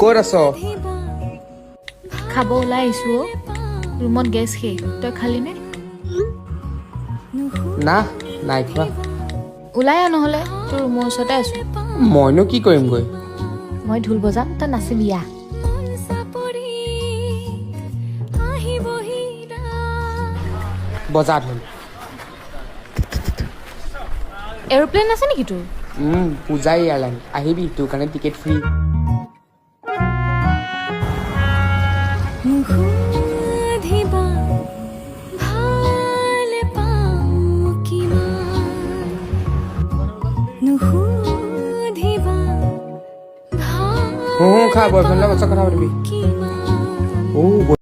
ক'ত আছ? খাব ওলাই আহিছোঁ অ'। ৰুমত গেছ শেষ, তই খালিনে? না, নাই খোৱা। ওলাই আহ নহ'লে, তোৰ ৰুমৰ ওচৰতে আছোঁ। মইনো কি কৰিমগৈ? মই ঢোল বজাম, তই নাচিবি, আহ। বজা ঢোল। এৰ'প্লেন আছে নেকি তোৰ? পূজা এয়াৰলাইন। আহিবি, তোৰ কাৰণে টিকেট ফ্ৰী। নুসুধিবা ভাল পাওঁ কিমান, নুসুধিবা ভাল খা, বয়ফ্ৰেণ্ডৰ পাছত কথা পাতিবি। কিমান। অ'।